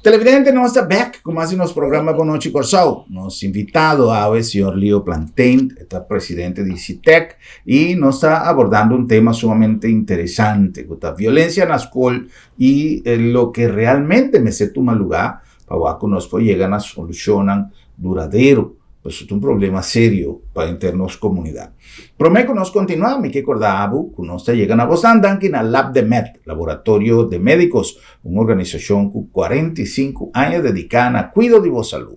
Televidente, nos ta bek ku mas di nos programa Bon Nochi Kòrsou. Nos invitado awe, señor Leo Plantain, e ta presidente di SITEC i nos ta abordando un tema sumamente interesante ku ta violensia na skol i loke realmente mester tuma lugá pa wak ku nos por yega na solushonnan duradero, pasobra ta un problema serio pa henter nos komunidat. Promé ku nos kontinuá, mi ke kòrda abo ku nos ta yega na bosnan danki na LabdeMed, Laboratorio de Médicos, un organisashon ku 45 aña dediká na kuido di bo salú.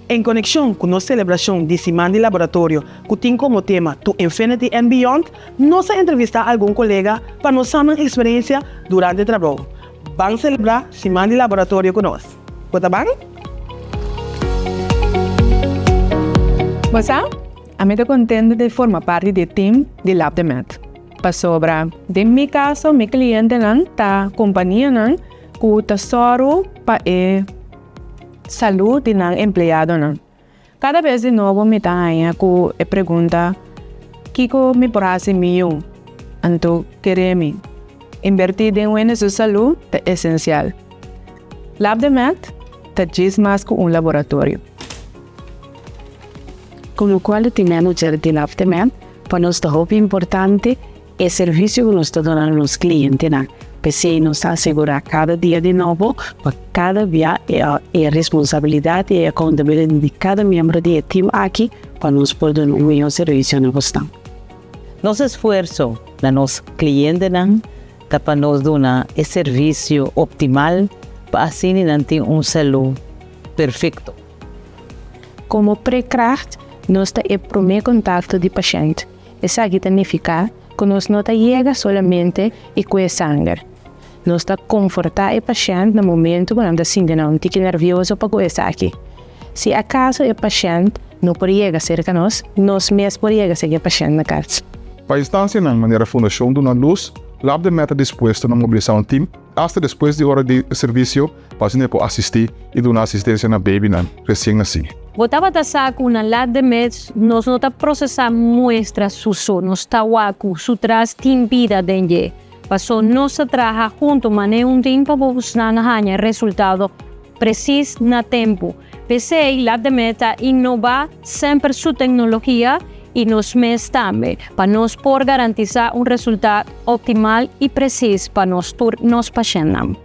En konekshon ku nos selebrashon di Siman di Laboratorio ku tin komo tema To Infinity and Beyond, nos a entrevistá algun kolega pa nos sa nan eksperensia durante trabou. Ban selebrá Siman di Laboratorio ku nos! Bo ta ban? Bo sa, ami ta kontentu di forma parti di e tim di Lab de Med. Pasobra, den mi kaso, mi klientenan ta kompanianan ku ta sòru pa e. Salud di nan empleadonan. Kada bes di nobo mi ta haña ku e pregunta, Kiko mi por hasi mi yu? Anto kere mi. Inbertí den wende su salú ta esensial. Lab de Med ta djis mas ku un laboratorio. Komo Quality Manager di Lab de Med, pa nos ta hopi importante E servisio ku nos ta duna na nos klientenan. P'esei nos ta asegurá kada dia di nobo pa kada bia e responsabilidat i e accountability di kada miembro di e team aki pa nos por duna un mihó servisio na bosnan. Nos esfuerso na nos klientenan ta pa nos duna e servisio optimal pa asina nan tin un salú perfekto. Komo prekracht nos ta e promé kontakto di pashènt. Esaki ta nifiká ku nos no ta yega solamente i kue sanger. Nos ta konfortá e pashènt na momentu ku nan ta sinti nan un tiki nèrvioso pa ku esaki. Si akaso e pashènt no por yega serka nos, nos mes por yega serka e pashènt na kas. Pa instansianan manera Fundashon Duna Lus, Lab de Meta dispuesto na mobilisá un tim asta despues di ora di servisio pa asina e por asistí i duna asistensia na babynan resien nasí. Bo tabata sa ku na Lat de Mets nos no ta prosesá muestra su so, nos ta wak ku su tras tin bida den dje. Paso nos ta traha huntu manera un tin pa bo nan haña resultado presis na tempu. P'esei Lat de Mets ta innová semper su teknologia i nos mes tambe, pa nos por garantisá un resultado optimal i presis pa nos tur nos pashèntnan.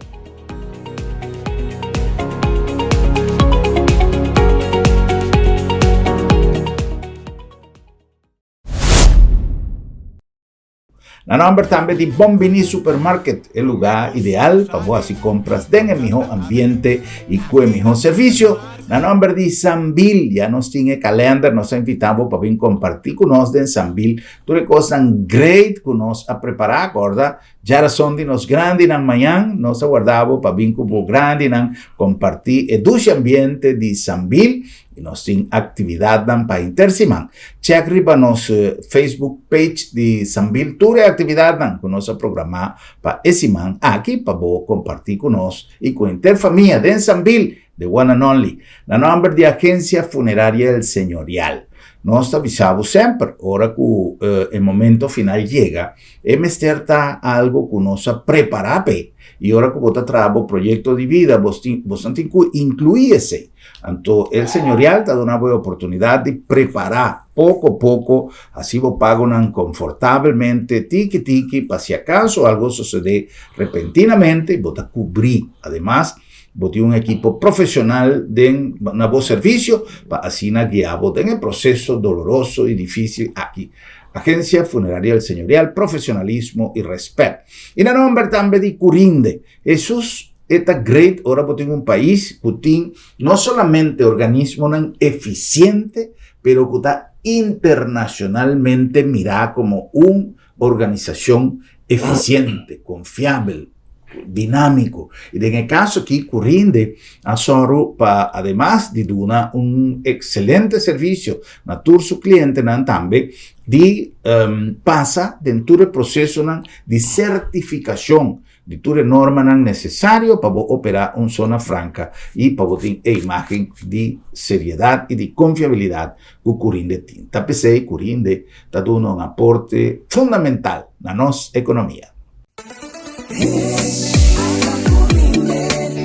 Na nomber tambe di Bon Bini Supermarket, e lugar ideal pa bo hasi compras den e miho ambiente y cu e miho servicio. Na nomber di Sambil, ya nos tin e kalender, nos ta invita bo pa bin comparti cu nos den Sambil tur e cosnan great cu nos a prepara. Corda, Djarason di nos grandinan mañan, nos ta warda bo pa bin ku bo grandinan kompartí e dushi ambiente di Sambil i nos tin aktividatnan pa henter siman. Chèk riba nos Facebook page di Sambil tur e aktividatnan ku nos a programá pa e siman aki pa bo kompartí ku nos i ku henter famia den Sambil, the one and only. Na nòmber di Agencia Funeraria El Señorial, nos ta bisa bo semper ora ku e momento final yega, E mester ta algo ku nos a prepará p'e. I ora ku bo ta traha bo proyekto di bida, bos tin, bosnan tin ku inkluí esei. Anto El Señorial ta duna bo e oportunidat di prepará poko poko, hasi bo pagonan konfortabelmente, tiki tiki, pa si akaso algo sosodé repentinamente, bo ta kubrí. Ademas, bo tin un ekipo profeshonal den na bo servisio pa asina guia bo den e proseso doloroso i difísil aki. Agencia Funeraria El Señorial, profesionalismo y respet. Y na nomber tambe di Curinde. Jesus e ta great ora bo tin un pais cu tin no solamente organismonan eficiente, pero cu ta internacionalmente mira como un organisacion eficiente, confiabel, dinámiko. I den e kaso aki Curinde a sòru pa ademas di duna un ekselente servisio na tur su klientenan tambe di pasa den tur e prosesonan di sertifikashon di tur e normanan nesesario pa bo operá un zona franka i pa bo tin e imágen di seriedat i di konfiabilidat ku Curinde tin. Ta p'esei Curinde ta duna un aporte fundamental na nos ekonomia.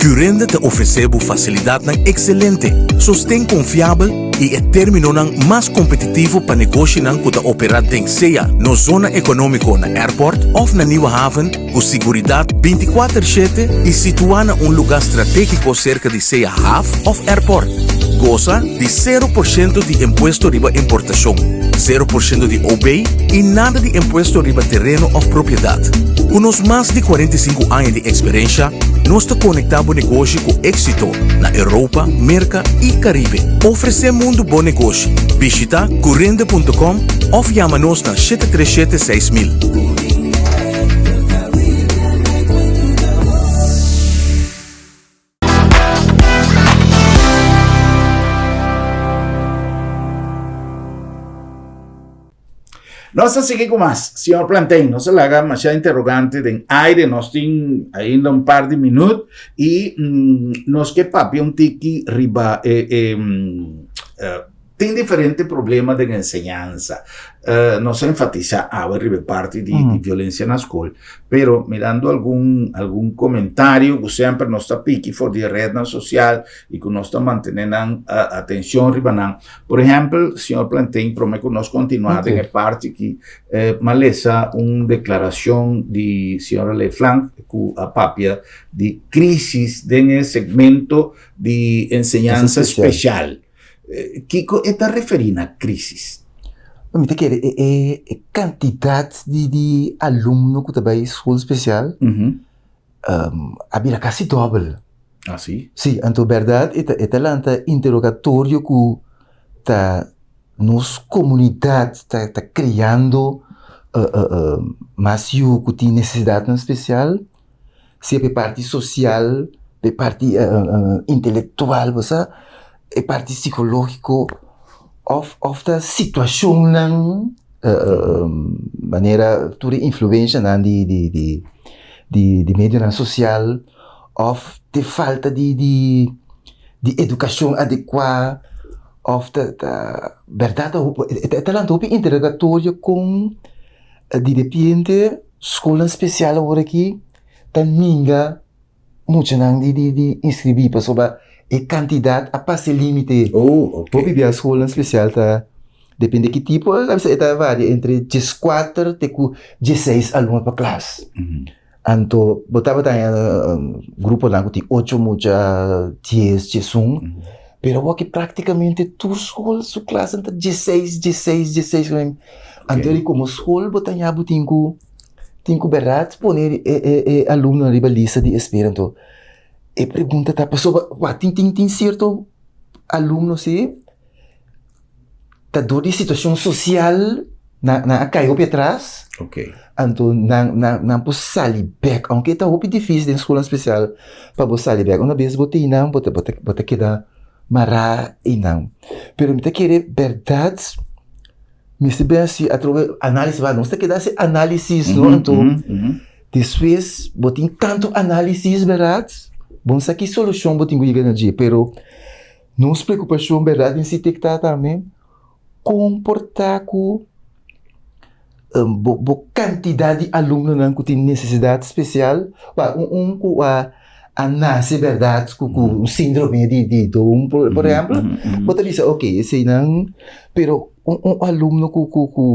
Curinde ta ofresé bo fasilidatnan ekselente, sosten konfiabel i e términonan mas kompetitivo pa negoshinan ku ta operá den sea nos zona ekonómiko na Airport òf na Nieuwe Haven ku siguridat bintikuater shete i situá na un lugá stratégiko serka di sea haf òf airport. Gosa di sero por shento di impuesto riba importashon, sero por shento di OB i nada di impuesto riba tereno òf propiedat. Ku nos mas di 45 aña di eksperensha, nos ta konektá bo negoshi ku éksito na Europa, Merka i Karibe. Ofresé mundu bo negoshi. Bishita curende punto com òf yama nos na 737 6000. Nos ta sigui ku mas. Señor Plantain, nos a laga masha interrogante den aire. Nos tin ainda un par di minuut i mm, nos ke papia un tiki riba e, e, mm, eh, Tin diferente problema den enseñansa. Uh, nos a enfatisa awe riba e parti di, mm. di violencia na school, pero mirando algun, algun comentario ku semper nos ta piki for di rednan social y ku nos ta mantene nan uh, atencion riba nan. Por ehempel, señor Plantain, prome ku nos continua okay. den e parti ki eh, malesa un declaracion di señora Leflanc ku a papia di crisis den e segmento di enseñansa special. Kiko e ta referí na krísis? Mi ta kere e e e kantidat di di alumno ku ta bai skol spesial a bira kasi dòbel. Ah si? Si, anto bèrdat e ta e ta lanta interogatorio ku ta nos komunidat ta ta kreando mas yu ku tin nesesidatnan spesial. Sea pa e parti sosial, pa e parti intelectual, bo sa, e parti psicológico of of ta situacionnan manera tur e influencianan di di di di di medionan sosial of te falta di di di educacion adecua of ta ta berdad ta ta lanta hopi interrogatorio con Di repente skolnan spesial awor aki ta ninga muchanan di di di inskribí pasobra e kantidat a pasa e límite. Oh, ok. Hopi bia skolnan spesial ta depende ki tipo, a bisa e ta varia entre dieskuater te ku diesseis alumno pa klas. Anto bo tabata haña gruponan ku tin ocho mucha, dies, diesun, pero awor aki praktikamente tur skol su klasnan ta diesseis, diesseis, diesseis. Anto di komo skol bo ta haña bo tin ku tin ku bèrdat pone e e e alumnonan riba lista di espera. Anto e pregunta ta pasobra wak tin tin tin sierto alumno si ta dor di situashon sosial nan nan a kai hopi atras. Anto nan nan nan por sali bèk aunke ta hopi difisil den skolnan spesial pa bo sali bèk. Una bes bo ta einan bo ta bo ta bo ta keda mará einan. Pero mi ta kere bèrdat mester bin hasi atrobe análisis wak nos ta keda hasi análisis no anto despues bo tin tantu análisis bèrdat bo no sa ki solushon bo tin ku yega na dje pero nos preokupashon bèrdat den sitek ta tambe kon por ta ku bo bo kantidat di alumnonan ku tin nesesidat spesial wak un un ku a a nase bèrdat ku ku un síndrome di di Down por por ehèmpel bo ta bisa oke eseinan pero un un alumno ku ku ku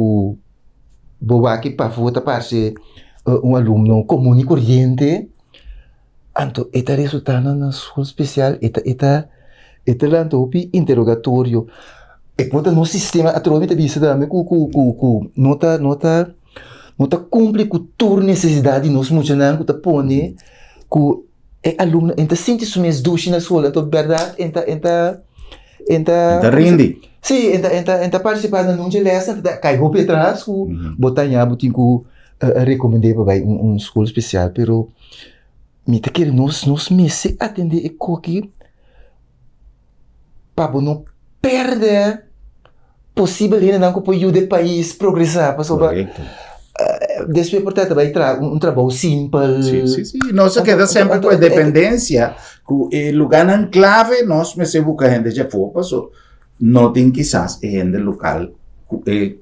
bo wak pafó ta parse un alumno komun i koriente. Anto e ta resultá na na skol spesial, e ta e ta e ta lanta hopi interogatorio. E por ta nos sistema atrobe mi ta bisa tambe ku ku ku ku no ta no ta no ta kumpli ku tur nesesidat di nos muchanan ku ta pone ku e alumno e ta sinti su mes dushi na skol. Anto bèrdat e ta e ta e ta E ta rindi. Si, e ta e ta e ta partisipá na nunchi lès, e ta kai hopi atras ku bo ta haña bo tin ku rekomend'é pa bai un un skol spesial pero mi ta kere nos nos mester atendé e koki pa bo no pèrdè posibel hendenan ku por yuda e pais progresá pasobra despues por ta ta bai traha un trabou simpel. Sí, sí, sí. Nos a keda semper ku e dependensia ku e lugánan klave nos mester buka hende djafó paso No tin kisas e hende lokal ku e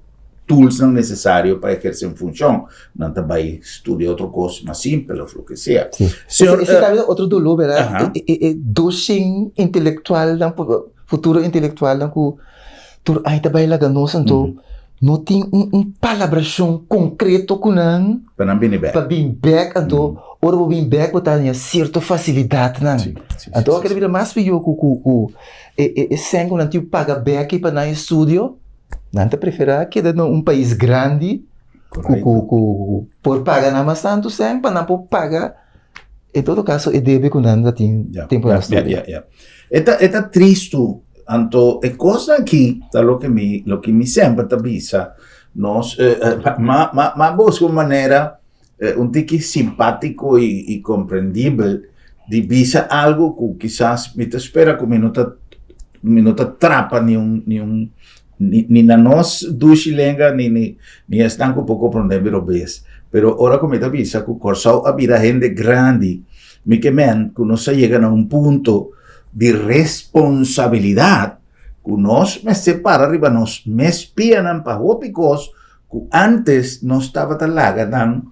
toolsnan nesesario pa ehersé un funshon. Nan ta bai studia otro kos mas simpel òf loke sea. Sí. Señor, Ese tambe ta otro doló, bèrdat? Aha. E, e, e doshen intelektualnan, futuro intelektualnan ku tur aña ta bai laga nos, anto. No tin un un palabrashon konkreto ku nan. Pa nan bini bèk. Pa bin bèk, anto ora bo bin bèk bo ta haña sierto fasilidatnan. Anto a keda bira mas pió ku ku ku e e e sèn ku nan tin ku paga bèk pa nan estudio, nan ta preferá keda na un pais grandi ku ku ku por paga nan mas tantu sèn pa nan por paga en todo kaso e debe ku nan ta tin tempu nan studia. E ta e ta tristu Anto e kosnan aki ta loke mi loke mi semper ta bisa nos ma ma ma buska un manera un tiki simpátiko i i komprendibel di bisa algu ku kisas mi ta spera ku mi no ta mi no ta trapa ni un ni un ni ni na nos dushi lenga ni ni ni esnan ku por komprondé mi robes pero ora ku mi ta bisa ku Kòrsou a bira hende grandi mi ke men ku nos a yega na un punto di responsabilidat ku nos mester para riba nos mes pianan pa hopi kos ku antes nos tabata laga nan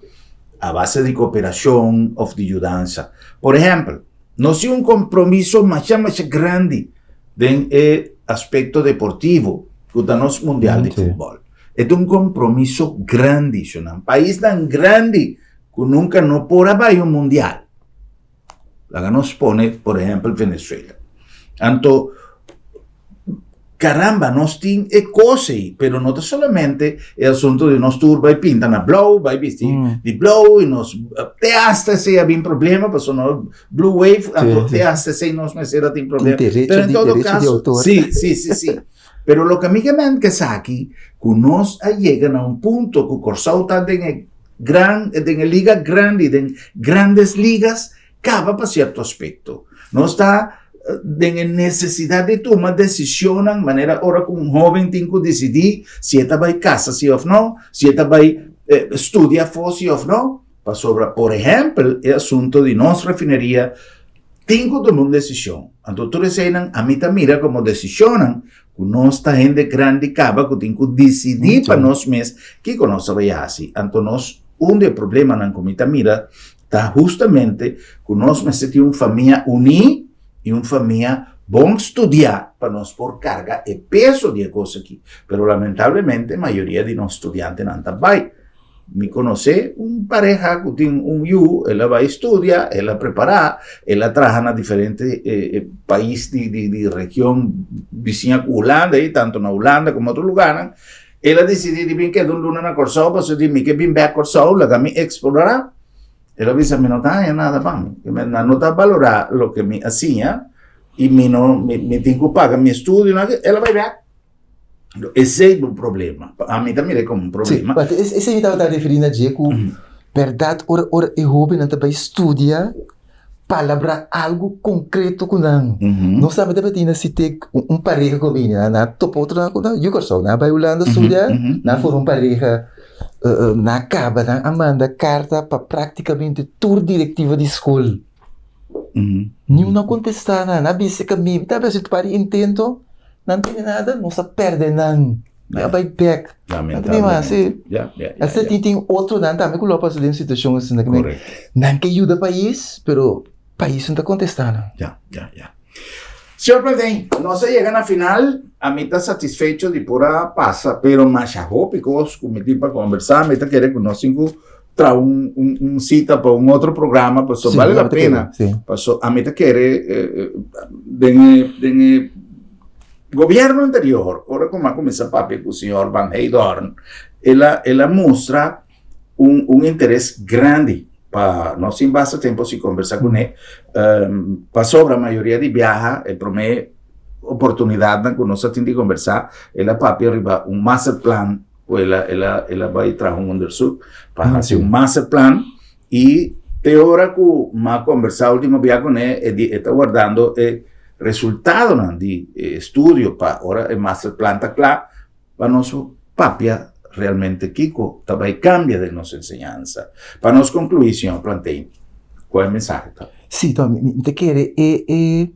a base di koperashon òf di yudansa. Por ehèmpel, nos tin un kompromiso masha masha grandi den e aspekto deportivo ku ta nos mundial di futbòl. E ta un kompromiso grandi, shonnan. Paisnan grandi ku nunka no por a bai un mundial. Laga nos pone, por ehempel, Venezuela. Anto, caramba, nos tin e cos ei, pero no ta solamente e asunto di nos tur bai pinta na blauw, bai bisti mm. di blauw, y nos te hasta esei a bin problema, paso no blue wave, anto te hasta esei nos mester a tin problema. Pero en todo caso, sí, sí, sí, sí. Pero loke mi ke men ke esaki, ku nos a yega na un punto ku Kòrsou ta den e gran, den e liga grandi, den grandes ligas, kaba pa sierto aspekto. Nos ta den e nesesidat di tuma desishonnan manera ora ku un hóben tin ku disidí si e ta bai kasa si òf no, si e ta bai studia afó si òf no. Pasobra, por ehèmpel, e asunto di nos refineria tin ku tuma un desishon. Anto tur eseinan ami ta mira komo desishonnan ku nos ta hende grandi kaba ku tin ku disidí pa nos mes kiko nos ta bai hasi. Anto nos un di e problemanan ku mi ta mira ta hustamente ku nos mester tin un famia uní i un famia bon studiá pa nos por karga e peso di e kos aki. Pero lamentablemente mayoria di nos studiantenan ta bai. Mi konosé un pareha ku tin un yu, el a bai studia, el a prepará, el a traha na diferente pais di di di region bisiña ku Hulanda ei, tantu na Hulanda komo otro lugánan. El a disidí di bin keda un luna na Kòrsou pasobra di mi ke bin bèk Kòrsou, laga mi eksplorá. El a bisa mi no ta haña nada pa mi, nan no ta balorá loke mi a siña i mi no mi tin ku paga mi estudio, el a bai bèk. Esei ta un problema. Ami ta mira komo un problema. Sí, esei mi tabata referí na dje ku bèrdat ora ora e hóbennan ta bai studia palabrá algu konkreto ku nan. Nos tambe tabatin na Sitek un pareha ku a bini, nan a topa otro nan ku nan yu Kòrsou, nan a bai Hulanda studia, nan a forma un pareha, nan a kaba, nan a manda karta pa práktikamente tur direktiva di skol. Niun a kontestá nan, nan a bisa ku mi ta hasi un par di intento, nan tene nada, nos a pèrdè nan, nan a bai bèk. Lamentablemente. Asina tin tin otronan tambe ku lo a pasa den situashon asina ku nan ke yuda pais, pero pais no ta kontestá nan. Ya, ya, ya. Señor Plantijn, nos a yega na final, ami ta satisfecho di por a pasa, pero masha hopi kos ku mi tin pa kombersá, mi ta kere ku nos tin ku traha un, un, un cita pa un otro programa, paso sí, vale la pena. Sí. Paso a mi ta kere eh, den e, den e gobierno anterior, ora como a comienza papia con señor Van Heydorn, él a, él a mustra un, un interés grande pa no sin basta tiempo si conversa con él, um, pasobra mayoría di viaja, el promé oportunidad ku nos a tin di conversa, él a papia riba un masterplan ku el a, el a, el a bai traha un onderzoek pa hasi un masterplan i te ora ku m'a kombersá último bia kuné e di e ta wardando e resultadonan di e estudio pa ora e masterplan ta kla pa nos papia realmente kiko ta bai kambia den nos enseñansa. Pa nos konkluí, señor Plantein, kua e mensahe ta? Sí, mi ta kere e e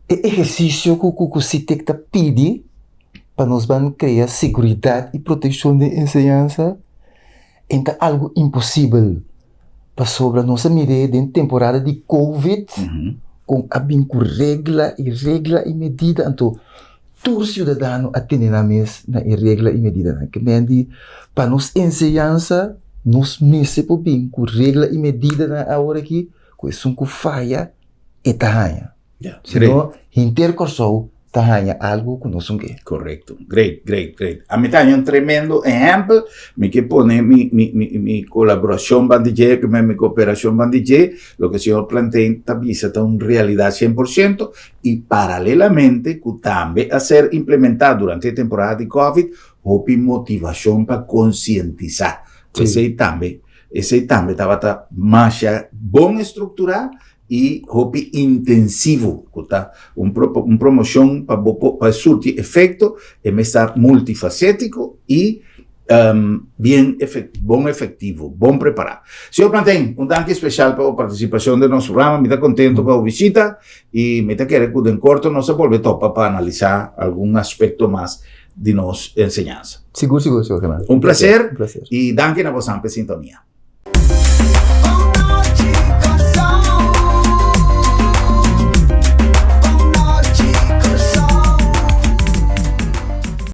E ehersisio ku ku Sitek ta pidi pa nos ban krea seguridat i protekshon den enseñansa e ta algu imposibel pasobra nos a mir'é den temporada di covid kon a bin ku regla i regla i medida anto. Tur siudadano a tene nan mes na e regla i medidanan. Ke men di, pa nos enseñansa nos mester por bin ku regla i medidanan awor aki ku esun ku faya e ta haña. Si no, henter Kòrsou ta haña algu ku nos un ke. Korekto. Great, great, great. Ami ta haña un tremendo ehèmpel. Mi ke pone mi, mi, mi, mi kolaborashon banda di dje, mi kooperashon banda di dje. Loke señor Plantain ta bisa ta un realidat 100% i paralelamente ku tambe a ser implementá durante e temporada di Covid, hopi motivashon pa konsientisá. Esei tambe, esei tambe tabata masha bon estrukturá i hopi intensivo, ku ta un un promoshon pa bo por pa surti efekto, e mester ta multifasétiko i bien bon efektivo, bon prepará. Señor Plantain, un danki speshal pa bo partisipashon den nos programa. Mi ta kontento pa bo bishita i mi ta kere ku den korto nos a bolbe topa pa analisá algun aspekto mas di nos enseñansa. Sigur, sigur, señor Germán. Un plaser i danki na bosan pa e sintonia.